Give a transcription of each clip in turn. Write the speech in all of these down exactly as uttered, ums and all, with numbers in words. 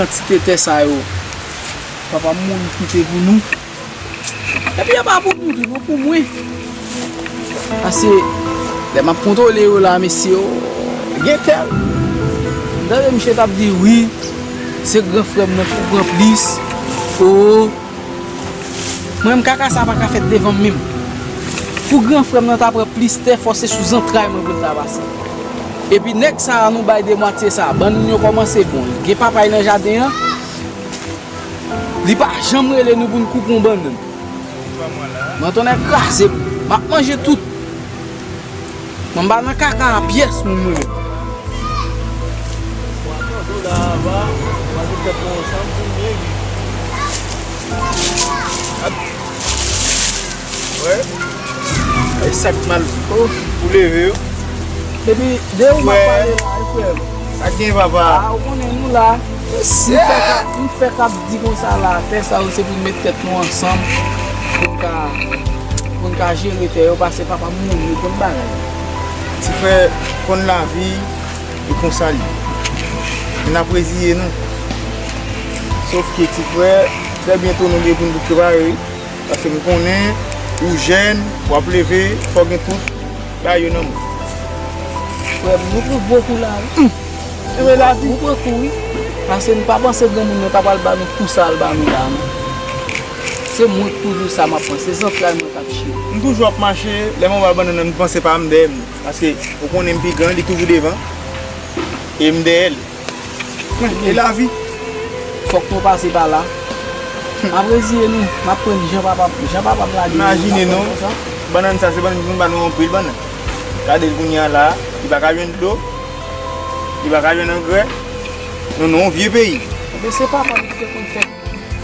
Kantite tè sa yo, papa m mouri kite pou nou. Epi yo pa pou nou tou, yo pou mwen. Paske lè m ap kontwole yo la, mesye, o, gen tè. M tande misye t ap di, wi, se gran frè m nan ki pran plis. O, mwen menm, kaka sa pa ka fèt devan m menm. Pou gran frè m nan ta pran plis tè, fò se sou zantray mwen pou l ta pase. Epi nèg sa a nou bay demwatye sa a, bannann yo kòmanse bon. Gen papay nan jaden an, li pa janm rele nou pou n koupe yon bannann. Mwen tonnè kraze m, m ap manje tout. Mwen m pa nan kaka a pyès moun mwen menm. Wè. E sa k mal pou leve yo. Depi de ou m ap pale la, e frè m. Sa k gen, papa? A, ou konnen nou la. M fèk ap, m fèk ap di konsa la, tè sa yo se pou n met tèt nou ansanm, pou n ka, pou n ka jere tè yo, paske papa m mouri, yo konn bagay. Ti frè, konn lavi, e konsa l ye. N ap reziye nou. Sòf ke ti frè, trè byento nou gen pou n tout separe, wi. Paske m konnen ou jèn, w ap leve, fò gen tout bagay yo nan men w. Frè m, nou pran gwo kou la, wi. Hum. Ou pran kou, wi. Paske nou pa panse granmoun nan ta pral ba nou kou sa l ba nou la, non. Se mwen k toujou sa m ap panse, se zantray mwen k ap chire. M toujou ap mache, lè m anba bannann nan, m panse pa m dèyè m. Paske ou konnen m pi gran, li toujou devan. E m dèyè l. E lavi. Fòk nou pase pa la. N ap reziye nou. N ap pran jan papa, jan papa m lage nou. Imajine non. Bannann sa, se bannann ki konn ba nou anpil bannann. Gade l kounye a la, li pa ka jwenn dlo, li pa ka jwenn angrè. Nou nan yon vye peyi. Ebyen, se papa m ki te konn fè.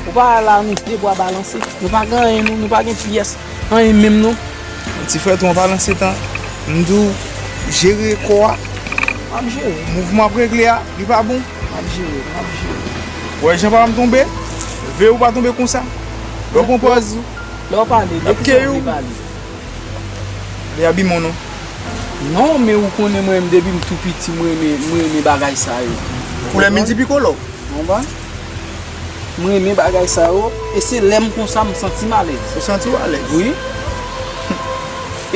Ou pa wè la, nou de bwa balanse. Nou pa gen anyen, nou, nou pa gen pyès anyen menm, non. Ti frè, tou an palan se tan, m di w, jere kò a. M ap jere. Mouvman ap regle a, li pa bon. M ap jere, m ap jere. Ou wè jan papa m tonbe? Veye w pa tonbe konsa. Lè w pran pòz ou. Lè w pale, de ki sa w vle pale? Li abiman w non. Non, men ou konnen mwen menm depi m tou piti, mwen renmen, mwen renmen bagay sa yo. Koulè miltipikolo. Ou konprann? Mwen renmen bagay sa yo, e se lè m konsa m santi m alèz. Ou santi w alèz? Wi.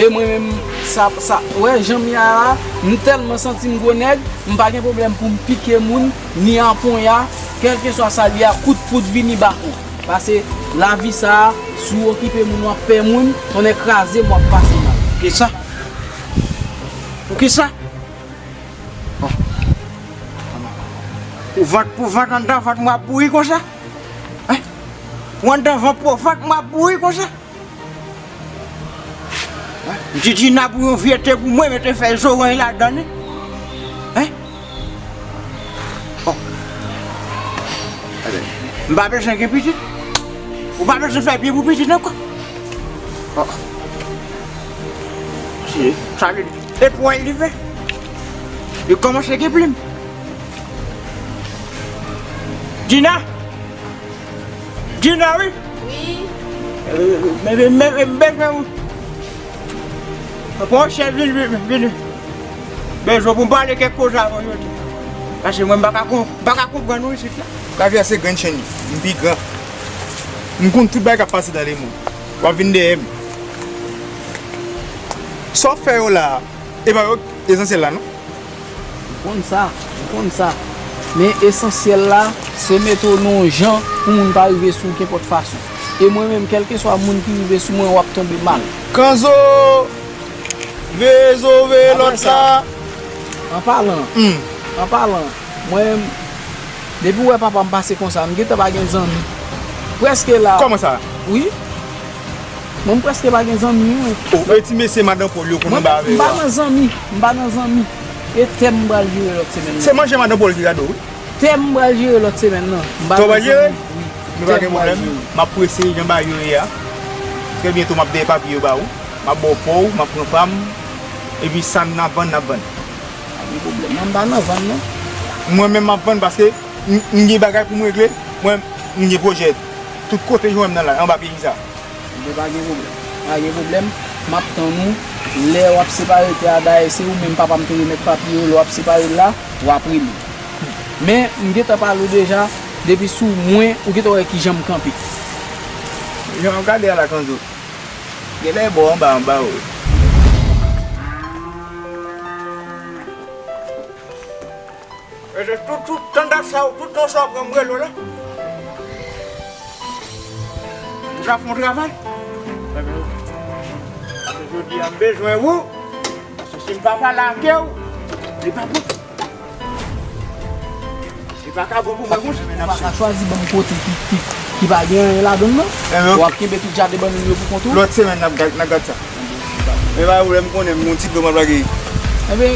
E mwen menm, sa, sa, wè, jan m ye a la, m tèlman santi m gwo nèg, m pa gen pwoblèm pou m pike moun, ni a ponya, kèlkeswa sa l ye a, kout poud vini bak ou. Pase lavi sa a, si w okipe moun, w ap pè moun, tonnè kraze m, w ap pase mal. Kisa? Pou kisa? Pou vant, pou vant, anndan vant mwen ap bouyi konsa? Hein? Pou anndan vant, pou vant mwen ap bouyi konsa? Hein? M di Dina pou yon vye te pou mwen, mete fèy zoranj ladan li. Hein? Bon. Enben, m pa bezwen gen pitit. Ou pa bezwen fè byen pou pitit ankò. Bon. Si, sa vle di, e pwèl li fè. Li kòmanse gen plim. Dina! Dina, wi! Wi. Men, men, men, men, men, men, pran yon chèz, vin, vin, vin. Bezwen pou m pale kèk koze avè w jodi. Paske mwen, m pa ka kon-, m pa ka konprann ou isit la. Lavi a se grenn chenn li. M pi gran. M konn tout bagay k ap pase nan lemonn. W ap vin dèyè m. Sa w ap fè yo la a, e pa yo k esansyèl la, non? M konn sa, m konn sa. Men esansyèl la, se mete w nan yon jan pou moun pa rive sou w kenpòt fason. E mwen menm, kèlkeswa moun ki rive sou mwen, w ap tonbe mal. Kanzo! Veye zo, veye lòt la. An palan, hmm, an palan, mwen menm, depi w wè papa m pase konsa, m gentan pa gen zanmi. Prèske la. Kòman sa? Wi. Mwen, m prèske pa gen zanmi, wi. O, e ti mesye madan Pòl yo konn anba avè yo a? M pa nan zanmi, m pa nan zanmi. E tè m pral jere lòt semèn nan. Se manje madan Pòl ki gade w, wi. Tè m pral jere lòt semèn nan. M pa nan zanmi, wi. Tè m pral jere. Nou pa gen pwoblèm. M ap prese jan bagay yo ye a. Trè byento, m ap dèyè papye yo ba ou. M ap ba w pa w, m ap pran pa m. Epi sa n ap vann, n ap vann. Pa gen pwoblèm. Mwen, m pa nan vann, non. Mwen menm, m ap vann paske m, m gen bagay pou m regle. Mwen, m gen pwojè. Tout kote w jwenn m nan la, anba peyi sa. Ebyen, pa gen pwoblèm. Pa gen pwoblèm. M ap tann ou. Lè w ap separe tè a, dayè, se ou menm papa m te remèt papye yo. Lè w ap separe l la, w ap rele m. Men, m gentan pale w deja, Depi sou mwen, ou gentan wè kijan m kanpe. Jan w ap gade a la, Kanzo, genlè e bò anba anba ou ye. E se tout, tout tandans sa yo, tout non sa yo pran m rele w la. M t ap fè yon travay. Paske jodi a m bezwen ou. Paske si m pa pale ak ou, li pa bon. Li pa ka bon pou mwen konsa. Ou pa ka chwazi ban m kote ki, ki, ki pa gen anyen ladan l non. W ap kenbe tout jaden bannann yo pou kont ou. Lòt semèn n ap gad, n ap gad sa. Men pa pwoblèm, m konnen m gon ti dlo m ap lage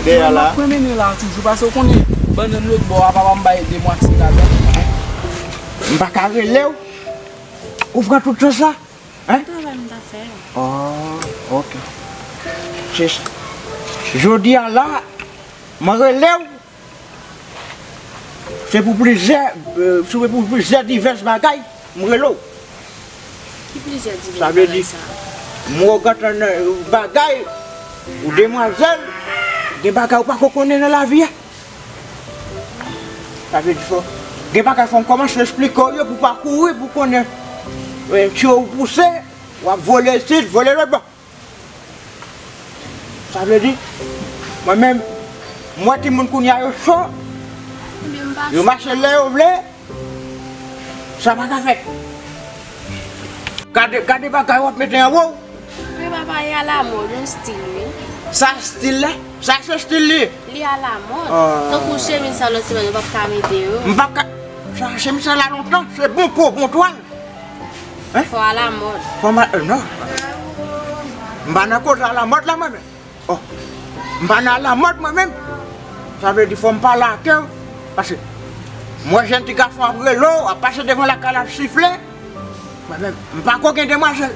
dèyè la. M ap pran mennen la toujou, paske w konnen bannann lòt bò a, papa m bay de mwa ti ladan. M pa ka rele w. Ou pran tout tan sa? Hein? Travay m ta fè. Oh, ok. Se, jodi a la, mwen rele w. Se pou plizyè, euh, se pou plizyè divès bagay, m rele w. Ki plizyè divès bagay sa? Sa vle di, m wè w gentan nan bagay, ou demwazèl, gen bagay ou pako konnen nan lavi a. Sa vle di fò, gen bagay fò m kòmanse esplike w yo pou w pa kouri, pou w konnen, euh, tye w pouse, w ap vole isit, vole lòt bò. Sa vle di, mwen menm, m wè timoun kounye a yo cho, yo mache lè yo vle, sa pa ka fèt. Gade, gade bagay w ap mete anwo w. Wi, papa, e alamòd, yon stil, wi. Sa stil la? Sa se stil li? Li alamòd. Ah. Tankou chemiz sa lòt semèn, yo p ap ka mete yo. M p ap ka, sa chemiz sa la lontan, se bon po, bon twal. Hein? Fò alamòd. Fò ma, euh, non. M pa nan koze alamòd la, mwen menm. Oh. M pa nan alamòd, mwen menm. Sa vle di fò m pale ak ou. Paske m wè jèn ti gason ap rele w, ap pase devan lakay la ap sifle. Mwen menm, m pako gen demwazèl.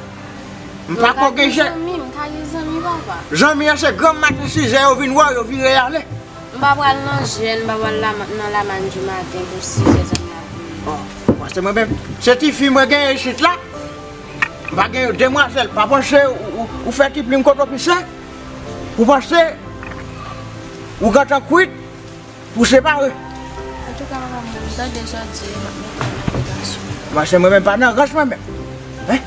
M pako gen jèn. Zanmi, m ka gen zanmi, papa. Zanmi an se granm maten sizè yo vin wè w, yo vire ale. M pa pral nan jèn, m pa pral la, nan lamann di maten pou sizè zanmi an vini. Oh, paske mwen menm, se tifi mwen genyen isit la. M pa gen demwazèl, pa panse ou, ou, ou fè ti plim kote w pise, ou panse ou gentan kwit, ou separe. Antouka, papa, m tande sa w di, m ap mete an aplikasyon. Paske mwen menm pa nan rans mwen menm. Hein?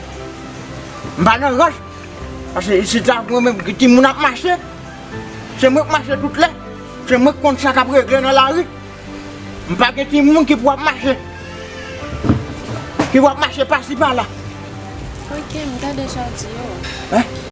M pa nan rans. Paske isit la, mwen menm, gen timoun ap mache. Se mwen k mache tout lè. Se mwen k konn sa k ap regle nan lari. M pa gen timoun ki pou ap mache. Ki pou ap mache pasi pala. Ok, m tande sa w di yo. Hein?